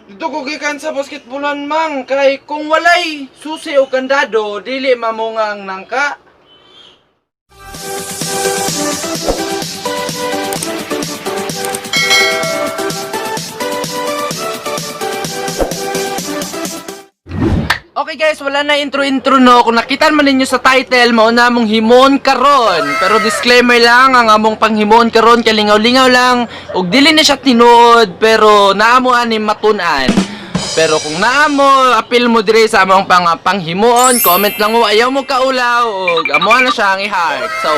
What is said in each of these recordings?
Dito ko gikan sa basketballan, mang, kay kung walay susi o kandado, dili mamunga ang nangka. Okay guys, wala na intro-intro, no. Kung nakita man ninyo sa title, mao na among himon karon. Pero disclaimer lang, ang among panghimon karon kalingaw-lingaw lang ug dili na siya tinuod, pero naamo ani matun-an. Pero kung naamo, apil mo dire sa among panghimuon, comment lang mo ayaw mo kaulaw ug amo na siya ang i-heart. So,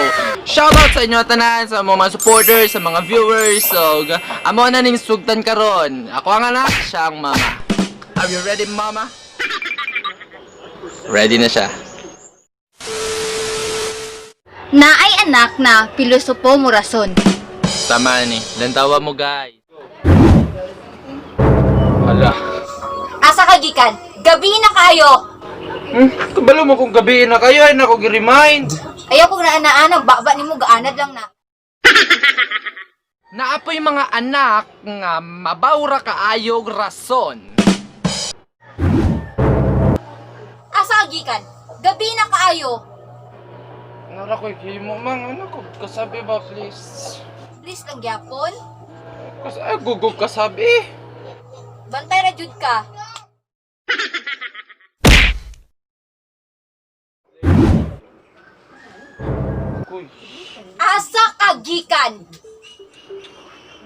shout out sa inyo tanan, sa mga supporters, sa mga viewers. So, amo na ning sugtan karon. Ako ang anak, siya ang mama. Are you ready, mama? Ready na siya. Naay anak na pilosopo mo rason. Tama ni. Lantawa mo, guys. Hala. Asa ka gikan? Gabi na kayo. Kabalo mo kung gabi na kayo ay nako gi-remind. Ayaw kong naanaan, baba nimo gaanad lang na. Naapoy mga anak nga mabawra kaayog rason. Asa ka gikan? Gabi na kaayo. Nara ko himo mang ano ko kasabi ba, please? Please lang gyapon. Kas ay gugog kasabi. Bantay ra jud ka. Kuy. Asa ka gikan?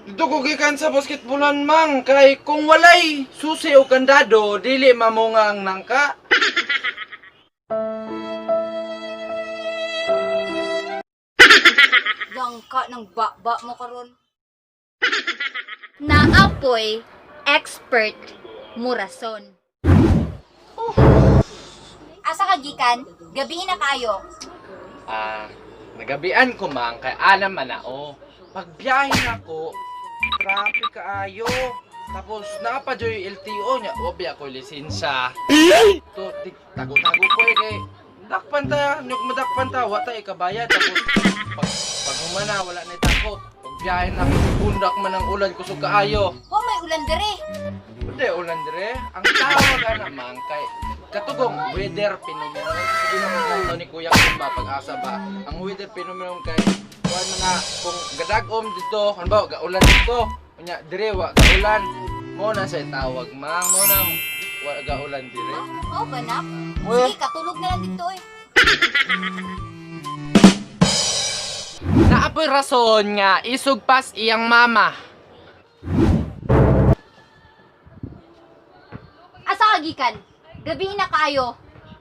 Dito ko gikan sa basketballan, mang, kay kung walay susi o kandado, dili mamunga ang nangka. Langka ng baba mo karon. Naapoy expert mo rason. Asa ka gikan? Gabi na kayo. Ah, nagabian ko mang kay alam man na oh. Pagbiyahe nako, traffic kaayo. Tapos naa pa joy LTO niya, wa biya ko lisensya. To di, tago-tago ko eh kay dakpan ta, nyug madakpan ta, wa ta ikabayad. Tapos pag humana wala na takot. Pagbiyahe nako, bundak man ang ulan, kusog kaayo. Wa may ulan dere. Hindi ulan dire. Ang tawag ana mang kay katugong weather phenomenon. Sige na ni Kuya Kumba pag-asa ba. Ang weather phenomenon kay kuan mga kung gadag-om dito, ano ba gaulan dito. Unya dire wa gaulan. Mo na sa tawag mang mo na wa gaulan dire. Oh, ba nak? Well- Sige, katulog na lang dito eh. Naapoy rason nga isugpas iyang mama. Asa ka gikan? Gabi na kaayo.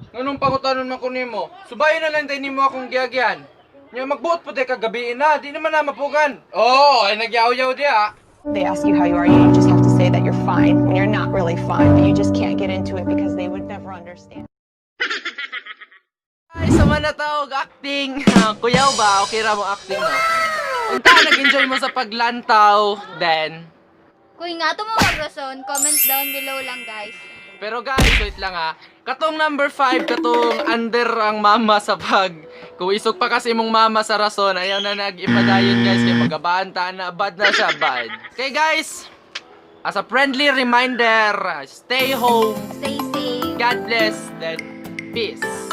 Nganong pangutanon man ko nimo? Subayon na lang tayo nimo akong giagyan. Nya magbuot po tayo kagabi na, di naman na mapugan. Oo, oh, ay nagyaw-yaw diya. They ask you how you are, you just have to say that you're fine when you're not really fine, but you just can't get into it because they would never understand. Ay, sama na tawag acting. Kuyaw ba? Okay ra mo acting, no? Unta, nag-enjoy mo sa paglantaw, then. Kuy nga to mo magrason, comment down below lang, guys. Pero guys, wait lang ah. Katong number 5, katong under ang mama sa pag. Kung isog pa kasi imong mama sa rason, ayaw na nag-ipadayon guys, kay magabaan ta na, bad na siya, bad. Okay guys, as a friendly reminder, stay home, Stay safe. God bless, then peace.